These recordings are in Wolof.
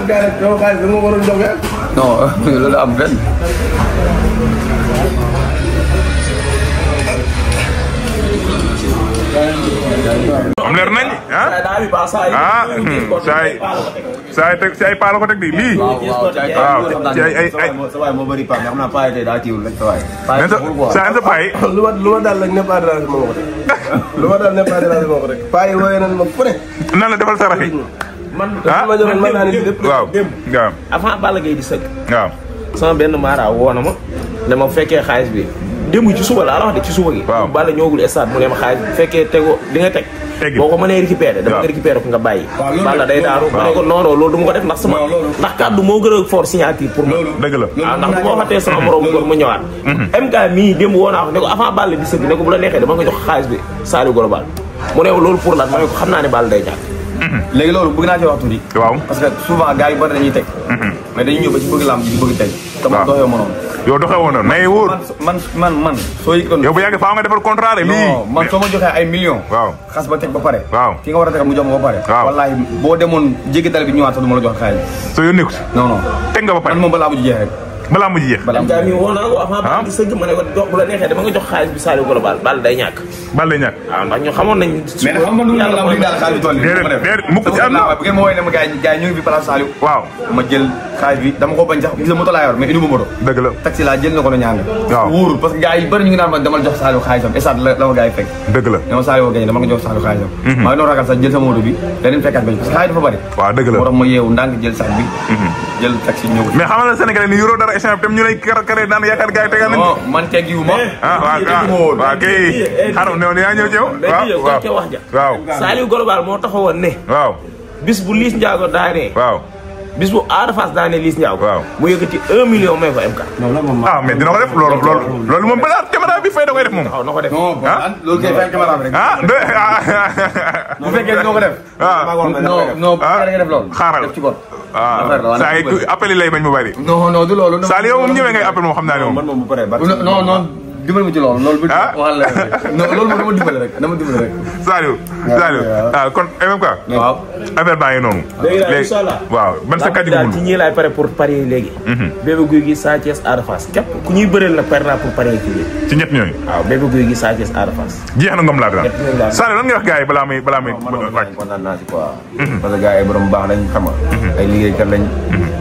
gars yi yow xaalis dama waroon jox yaa. non loolu am benn. am leer nañ ah saa yi teg si ay paa la ko teg di lii. waaw ci ay sa waay moo bëri paa mais xam naa paa yi tey daa tiiwul rek sa waay. saa yi sa paa yi. lu ma daal la ne pas déranger moo ko teg. lu ma daal ne pas déranger moo ko teg. paa yi wooyee nañ ma fu ne. nan la defal sarax yi. man naa ne lépp waaw waaw. avant Balla Gaye di sëgg. waaw. sama benn maara woo na ma ne ma fekkee xaalis bi démb ci suba la wax de ci suba gi. waaw Balla ñëwagul stade mu ne ma xaalis bu fekkee tegoo di nga teg. boo ko mënee récupérer dama nga récupérer ko nga bàyyi. Balla day daaru ma ne ko non non loolu du ma ko def ndax sama. ndax kàddu moo gën a fort signature pour ma. dëgg la waaw ndax bu ma waxatee sama morom góor ma ñëwaat. MK mii démb woo naa ko ne ko avant Balla di sëgg ne ko bu la neexee dama nga jox xaalis bi Saliou Global mu ne loolu pour lan ma ne ko xam naa ne Balla day ñàkk. léegi loolu bëgg naa ci wax tuuti. waaw parce que souvent gars yi bari dañuy teg. mais dañuy ñëw ba ci bëgg lamb ji bëgg teg. te man doxee ma noonu. yow doxee woon noonu mais wóor. man soo yëg yow bu yàggee faaw nga defal contrat rek lii. non man soo ma joxee ay millions. waaw xas ba teg ba pare. waaw ki nga war a tegal mu jox ma ba pare. waaw wallaahi boo demoon jéggi dal bi ñëwaat sax du ma la jox xaalis. soo yónnee ko si. non non teg nga ba pare man moom balaa mu jeex rek. balaa mu jeex. MK mii woo naa ko avant Balla di sëgg ma ne ko dox bu la neexee dama nga jox xaalis bi Saliou Global Balla day ñàkk. Balla day ñàkk. waaw ndax ñu xamoon nañ. mais nag xam nga nu la am daal xaalis bi toll nii. déedéet mukk ci am bu ngeen ma woowee ne ma gars yi ñu ngi fi place Saliou. waaw ma jël xaalis bi dama ko bañ sax gis nga moto laa yor mais indi ma moto. dëgg la taxi laa jël na ko na ñaan. waaw wóorul parce que gars yi bëri ñu ngi naan ma dama jox Saliou xaalisam stade la ma gars yi fekk. dëgg la dama Saliou gañ dama nga jox Saliou xaalisam. maa ngi doon ragal sax jël sama moto bi leneen fekkaat bañ parce que xaalis dafa bëri. waaw dëgg la moo tax ma yeewu ndànk jël sac bi. jël taxi ñëw. mais xamal na Sénégalais ni yoroo dara échange tam ñu lay kare naan yaakaar gars yi tegal nañ. non man teggiwu ma. waaw kay xaram ne woon yaa ñëw ci yow. wax ja waaw Saliou Global moo taxawoon ne. waaw bis bu Liss Ndiago daanee. waaw bis bu Ada Fass daanee Liss Ndiago. waaw mu yëkkati 1 million may fa MK. ah mais dina ko def loolu moom balaa caméra bi fay da koy def moom. waaw na ko def. loolu kay fay caméra bi rek. bu fekkee dina ko def. non da nga def loolu. xaaral def ci bor. waaw saa yi appel yi lay bañ mu bari. non du loolu. Saliou yow moom ñëwee ngay appel moom xam naa ne moom. man moom bu paree non dimbali ma ci loolu loolu. waxal la loolu moom dama dimbali rek. Saliou kon MMK. waaw affaire baa ngi noonu. léegi incha allah waaw man sa kàddu gi ci ñii laay pare pour parier léegi. Bébé Gouy Gui Sa Thiès Ada Fass képp ku ñuy bëreel nag pare naa pour parier ci léegi. ci ñett ñooñu. waaw Bébé Gouy Gui Sa Thiès Ada Fass. jeex na ngom laa daan. Saliou lan ngay wax gars yi balaa muy wàcc. kontaan naa si quoi. parce que gars yi borom baax lañ xam nga. ay liggéeykat lañ.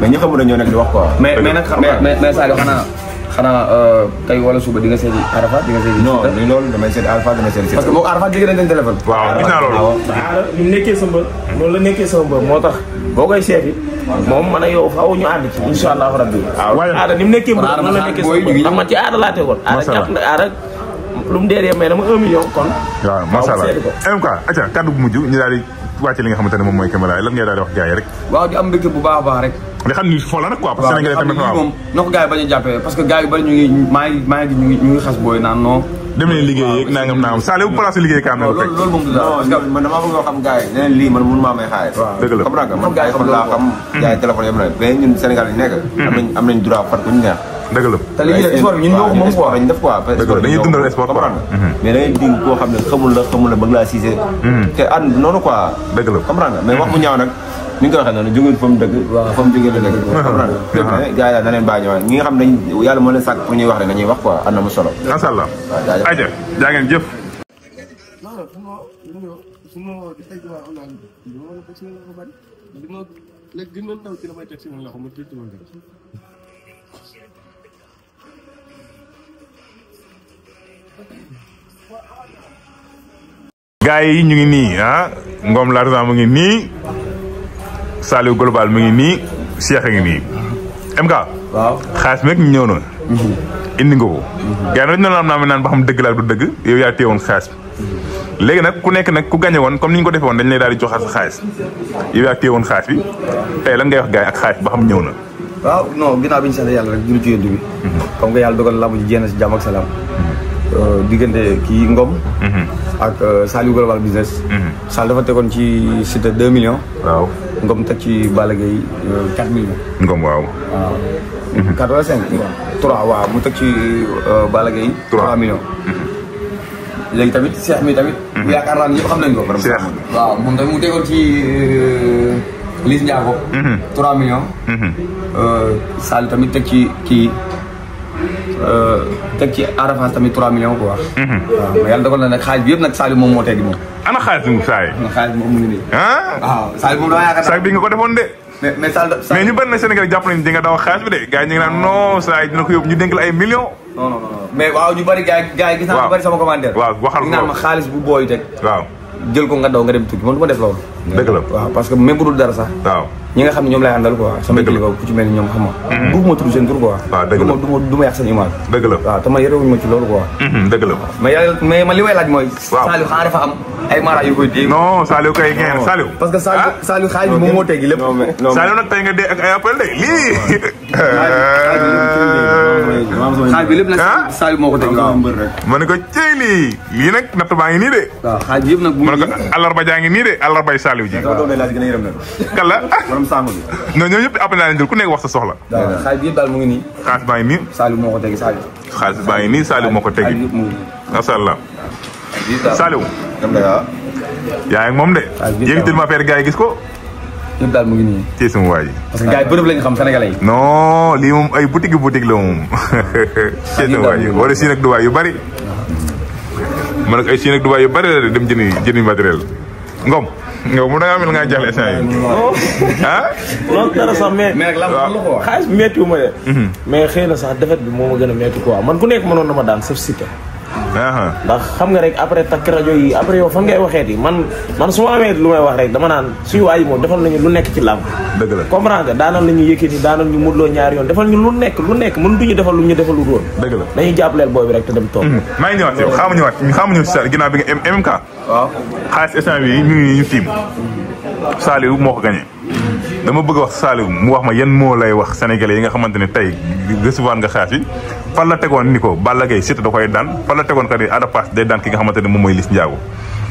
mais ñu xamul dañoo nekk di wax quoi. mais nag mais Saliou xanaa tey wala suba di nga seeti Arafat di nga seeti. non ni loolu damay seeti Arafat damay seeti. parce que moom Arafat jege nañ leen téléphone. waaw gis naa loolu. ni mu nekkee sa mbër loolu la nekkee sa mbër moo tax boo koy seeti moom man a yow faaw ñu ànd ci incha allahu rabbi. waaw Ada ni mu nekkee mbër noonu la nekkee sa mbër ndax man ci Ada laa tegoon. Ada jàpp na Ada lu mu dee may dama 1 million kon. waaw macha allah MK acca kaddu bu mujj ñu daal di wàcce li nga xamante ne moom mooy caméra yi lan ngay daal di wax gars yi rek. waaw di am mbégte bu baax a baax rek. nga xam ni foo la nag quoi parce que Sénégalais tamit waaw moom na ko gars yi bañ a jàppee parce que gars yi bari ñu ngi xas booy naan non. dem leen liggéey yeeg nangam naam Saliou bu place liggéey kaam na lu fekk. loolu moom du dara non man damaa bëgg a xam gars yi nee lii man mënu maa may xaalis. dëgg la comprends nga man gars yi xam laa xam. gars yi téléphone yëpp na mais ñun Sénégal yi nekk. am nañ droit far ku ñu neex. dëgg la te léegi sport bi ñun ñoo ko moom quoi dañ def quoi. dëgg la dañuy dundal sport quoi. mais da ngay dégg koo xam ne xamul la bëgg laa siisee. te ànd noonu quoi. dëgg la comprends nga mais wax mu ñaaw nag ni nga ko waxee noonu jógul fa mu dëgg. fa mu jógee la dëgg. comprendre nga gars yi na leen bàyyi ñëwaat ñi nga xam ne yàlla moo leen sàkk pour ñuy wax rek nañuy wax quoi am na mu solo. macha allah. aja jaa ngeen jëf. gars yi ñu ngi nii Ngom l'argent mu ngi nii Saliou Global mu ngi nii Cheikh a ngi nii MK. waaw xaalis bi nag ñëw na. indi nga ko. gars yi nag am naan ba xam dëgg laa du dëgg yow yaa téewoon xaalis bi léegi nag ku nekk nag ku gagné woon comme ni ñu ko defee woon dañ lay daal di joxaat sa xaalis yow yaa téewoon xaalis bi tey lan ngay wax gars yi ak xaalis ba xam ñëw na. waaw non ginnaaw bi ñu sant yàlla rek jël ci yëndu bi. comme que yàlla dogal lamb ji jéem si jàmm ak salaam. diggante kii Ngom. ak Saliou Global business. Sall dafa tegoon ci Siteu 2 millions. waaw Ngom teg ci Balla Gaye 4 millions. Ngom waaw. waaw. 4 wala 5. 3 waaw mu teg ci Balla Gaye 3 millions. léegi tamit Cheikh mi tamit. yaakaar naa ne ñëpp xam nañ ko. Cheikh waaw moom tamit mu tegoon ci Liss Ndiago 3 millions Saliou tamit teg ci kii teg ci Ada Fass tamit 3 millions quoi. waaw mais yàlla dogal na nag xaalis bi yëpp nag Saliou moom moo teggi moom. ana xaalis bi saa yi. xaalis moom mu ngi nii. waaw Saliou moom dama yaakaar. saa bi nga ko defoon de. mais ñu bëri na Sénégal jàpp nañu di nga daw xaalis bi de gars yi ñu ngi naan non saa yi dina ko yóbbu ñu dénk la ay millions. non mais waaw ñu bëri gars yi gis naa ñu bëri sama commentaire. waaw waxal ko naan ma xaalis bu booy teg. waaw jël ko nga daw nga dem tukki man du ma def loolu. dëgg la waaw parce que même bu dul dara sax. waaw ñi nga xam ne ñoom lay àndal quoi. sama kilifa ku ci mel ni ñoom xam nga. bëgguma tudd seen tur quoi. waaw dëgg la du ma yàq seen image. dëgg la waaw te ma yorewuñu ma ci loolu quoi. dëgg la mais man li may laaj mooy. waaw Saliou xanaa dafa am ay mara yu koy dégg. non Saliou kay ngeen Saliou. parce que Saliou xaalis bi moom moo teggi lépp. Saliou nag tey nga dee ak ay appel de lii. xaalis bi lépp nag Saliou moo ko teggi. ma ne ko cey lii nag natt baa ngi nii de. waaw xaalis bi yëpp nag. ma ne ko àllarba jaa ngi nii de àllarbay Saliou ji. kala non ñoom ñëpp appel naa leen jël ku nekk wax sa soxla. xaalis bi yëpp daal mu ngi nii. xaalis baa ngi nii. Saliou moo ko teggi Saliou. xaalis baa ngi nii Saliou moo ko teggi. macha allah. Saliou. yaa ngi moom de. yëkkatil ma affaire gars yi gis ko. yëpp daal mu ngi nii. ci sama waay yi. parce que gars yi bërëb lañu xam sénégalais yi. non lii moom ay boutique la moom. ci sama waay yi wala Chine ak Dubaï yu bari. man nag ay Chine ak Dubaï yu bari la dem jëndi matériel. Ngom. nga mu da ngaa mel ngaa jaaxle instant yi. non dara sax mais nag la ko wax. xaalis bi méttiwu ma de. mais xëy na sax defet bi moo ma gën a métti quoi man ku nekk mënoon na ma daan sauf Siteu. ndax xam nga rek après takk rajo yi après yow fan ngay waxeet yi man su ma amee lu may wax rek dama naan suñu waa yi moom defal nañu lu nekk ci làmb. dëgg la comprendre nga daanal nañu Yékini daanal ñu Modou Lo ñaari yoon defal ñu lu nekk mën duñu defal lu ñu defalul woon. dëgg la dañuy jàppaleel booy bi rek te dem toog. maa ngi ñëwaat yow xaamu ñëw si ginnaaw bi nga MMK. waaw xaalis instant bi ñu tiim Saliou moo ko gagné dama bëgg a wax Saliou mu wax ma yan moo lay wax sénégalais yi nga xamante ne tey recevoir nga xaalis bi fan la tegoon ni ko Balla Gaye Siteu da koy daan fan la tegoon ka ni Ada Fass day daan ki nga xamante ne moom mooy Liss Ndiago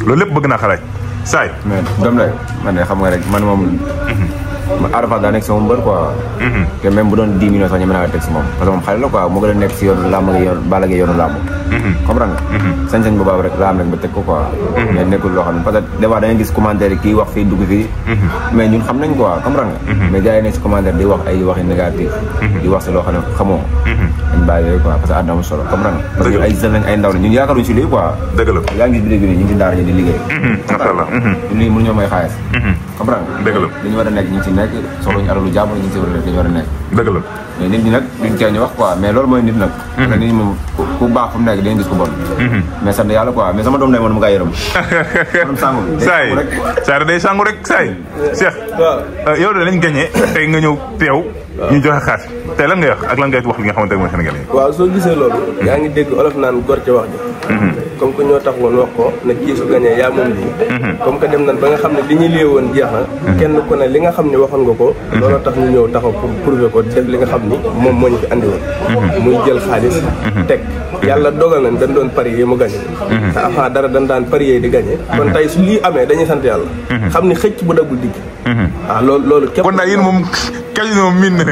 loolu lépp bëgg naa xalaat saay mais doom lay man de xam nga rek man moom Ada Fass daa nekk sama mbër quoi te même bu doon 10 millions sax ñu mën a teg si moom parce que moom xale la quoi moo gën a nekk si yoonu làmb nga yoon Balla Gaye yoonu làmb comprendre nga sañ-sañ bu baax rek la am rek ba teg ko quoi mais nekkul loo xam ne parce que des fois da ngay gis commentaire kii wax fii dugg fii mais ñun xam nañ quoi comprendre nga mais gars yi nekk si commentaire di wax ay waxi négatif di wax si loo xam ne xamoo dañ bàyyi yooyu quoi parce que àdduna am solo comprendre nga parce que ay jeunes lañ ay ndaw la ñun yaakaaruñu si lii quoi dëgg la yaa ngi gis vidéo bi ñu ngi si daara ñu di liggéey macha allah ñun lii mënu ñoo may xaalis comprendre nga dëgg la li ñu war a nekk ñu ngi si nekk soxlañu alalu jàmm ñu ngi si war a def li ñu war a nekk dëgg la mais nit ñi nag duñ tee ñu wax quoi mais loolu mooy nit nag parce que nit ñi moom ku baax fu mu nekk dañuy gis ku bon mais sant yàlla quoi mais sama doom day moom gaa yërëm saay day sangu rek saay Cheikh yow de lañ gagné tey nga ñëw teew ñu joxe xaalis tey lan ngay wax ak lan ngay wax li nga xamante ne mooy Sénégal yi waaw soo gisee loolu yaa ngi dégg olof naan gor ca wax ji comme que ñoo tax woon wax ko ne kii su gañee yaa moom lii comme que dem nañ ba nga xam ne li ñu lee woon jeex na kenn ku ne li nga xam ne waxoon nga ko loolu tax ñu ñëw taxaw pour prouver ko def li nga xam ni moom moo ñu fi andi woon muy jël xaalis teg yàlla dogal nañ dañ doon parier mu gañe te avant dara dañ daan parier di gañe kon tey su lii amee dañuy sant yàlla xam ni xëcc bu daggul digg waaw loolu képp kon daal yéen moom casino miin na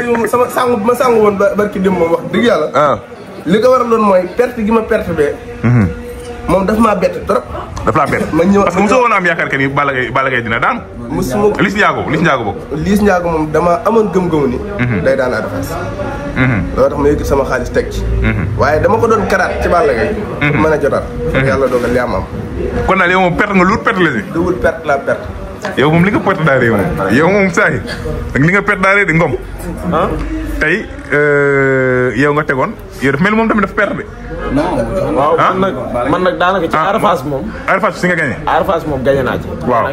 moom sama sangu ma sangu woon barki dem moom wax dëgg yàlla li ko waraloon mooy perte gi ma perte bee moom daf maa bett trop daf laa bett ma ñëw parce que mosoo woon am yaakaar que ni Balla Gaye dina daan mosuma Liss Ndiago bokk Liss Ndiago moom dama amoon gëm-gëm ni day daan Ada Fass loolu tax ma yëkkati sama xaalis teg ci waaye dama ko doon karaat ci Balla Gaye pour mën a jotaat yàlla dogal li am kon daal yow moom perte nga luut perte la si dawul perte la perte yow moom li nga perte daa réew moom yow moom saa yi li nga perte daa réew di Ngom tey yow nga tegoon yow daf mel moom tamit dafa perte de waaw man nag daanaka ci Ada Fass moom Ada Fass si nga gagné Ada Fass moom gagné naa ci waaw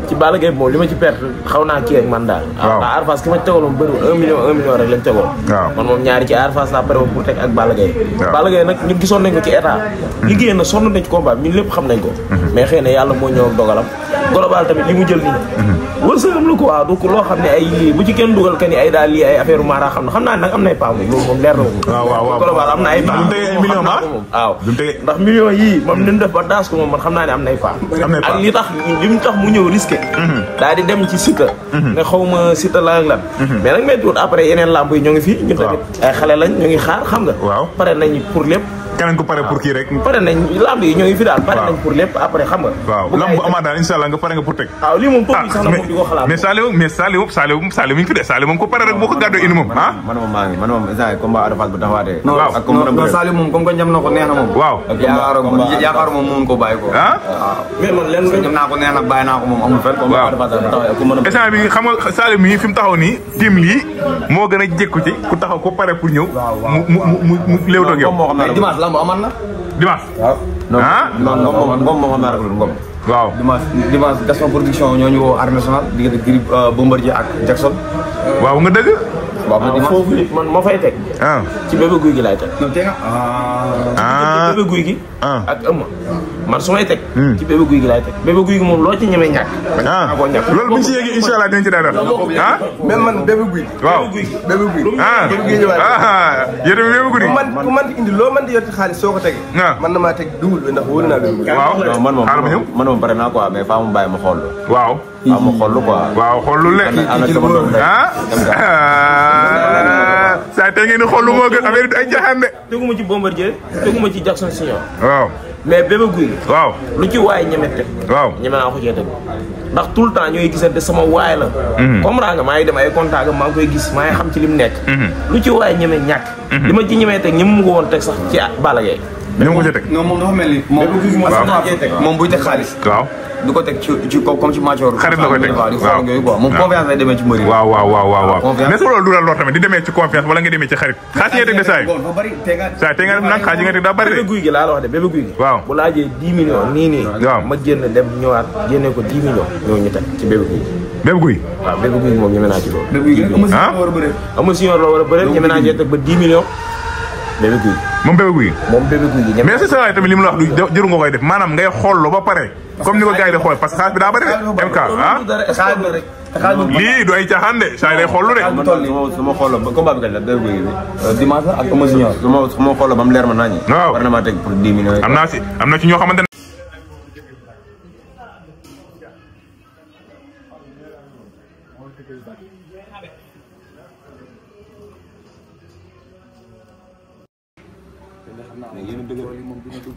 ci Balla Gaye moom li ma ci perte xaw naa kii ak man daal waaw Ada Fass ki ma ci tegoon moom bëriwul 1 million rek lañ tegoon waaw man moom ñaari ci Ada Fass laa pare woon pour teg ak Balla Gaye Balla Gaye nag ñun gisoon nañ ko ci état liggéey na sonn nañ ci combat ñun lépp xam nañ ko mais xëy na yàlla moo ñëw dogalam global tamit li mu jël nii wërsëgam la ko waaw du ko loo xam ne ay lii bu ci kenn dugal que ni ay daal lii ay affaire maara xam naa nag am nay paa moom loolu moom leer na moom global am na ay paa waaw ndax millions yii moom ni mu def ba daas ko moom man xam naa ne am nay paa ak li tax mu ñëw risqué daal di dem ci Siteu nga xaw ma Siteu la ak lan mais nag méttiwut après yeneen lamb yi ñoo ngi fii ñun tamit ay xale lañ ñu ngi xaar xam nga pare nañ pour lépp keneen ko pare pour kii rek. pare nañ lamb yi ñoo ngi fi daal. pare nañ pour lépp après xam nga. waaw lamb bu amaat daal incha allah nga pare nga pour teg. waaw lii moom toog sax na moom di ko xalaat. mais Saliou mi ngi fi de Saliou moom ko pare rek boo ko gàddoo indi moom ah. man moom instant yii combat Ada Fass bu taxawaatee. waaw ak comme Saliou moom comme que ñam na ko neex na moom. waaw yaakaar moom mënuñ ko bàyyi ko. ah. mais man lenn ñam naa ko neex na bàyyi naa ko moom amul fenn. waaw instant bi xam nga Saliou mi fi mu taxaw nii tim lii moo gën a jékku ci ku taxaw ko pare pour ñëw. mu léewtoo ak yow. dimanche lamb amal na. dimanche. ah non ngom moo xam naa rek ngom. waaw dimanche Gaston production ñoo ñu woo Arène Nationale diggante Gris Bombardier ak Jackson. waaw nga dëgg. waaw foofu man ma fay teg. ah ci Bébé Gouy Gui laay teg. non tey nga. ah Bébé Gouy Gui. ak Eumeu man su may teg. ci Bébé Gouy Gui laay teg. Bébé Gouy Gui moom loo ci ñemee ñàkk. ah loolu bu ñu si yeggee incha allah dinañ ci daal def ah. même man Bébé Gouy. waaw Bébé Gouy. ah yéen a Bébé Gouy. ku man indi loo mën di yor ci xaalis soo ko tegee. man na maa teg double bi ndax wóolu naa Bébé Gouy. waaw man ñëw man moom pare naa quoi mais faa mu bàyyi ma xool. waaw. faa ma xool quoi. waaw xool lu lekk. saa tey ngeen di xool lu moo gën affaire ay jaxaan de. teguma ci Bombardier teguma ci Jackson Senior. waaw. mais Bébé Gouy. waaw. lu ci waay ñeme teg. waaw ñeme naa ko cee teg ndax tout le temps ñooy gisante sama waay la. comprends nga maa ngi dem ay contact maa ngi koy gis maa ngi xam ci li mu nekk. lu ci waay ñeme ñàkk. li ma ci ñemee teg ñeme mu ko woon teg sax ci Balla Gaye. ñoo ko ci teg. non moom dafa mel ni. moom buy teg xaalis. waaw. du ko teg ci comme ci match xarit la koy teg waaw di xool yooyu quoi moom confiance lay demee ci mbëri. waaw mais loolu du la lor tamit di demee ci confiance wala nga demee ci xarit xaas yi nga teg de saa yi saa tey nga def nag xaas yi nga teg daa bëri de. Bébé Gouy Gui laa la wax de Bébé Gouy Gui. waaw bu laajee 10 millions nii. waaw ma génn dem ñëwaat génne ko 10 millions ñoo ñu teg ci Bébé Gouy Gui. Bébé Gouy. waaw Bébé Gouy Gui moom ñeme naa ci loolu. ah Eumeu Senior la war a bëre ñeme naa cee teg ba 10 millions Bébé Gouy Gui. moom Bébé Gouy Gui. moom Bébé Gouy Gui mais c'est ça tamit li mu la wax du jëru nga koy def maanaam ngay xool ba pare comme ni ko gars yi di xool parce que xaalis bi daa bëri de MK ah lii du ay caaxaan de saa yi day xool lu de. su ma xooloo ba combat bi kañ la Bébé Gouy Gui. dimanche ak Eumeu Junior. su ma xooloo ba mu leer ma nañu. waaw war na maa teg pour 10 millions. am na ci ñoo xamante ne. yéen a dëgg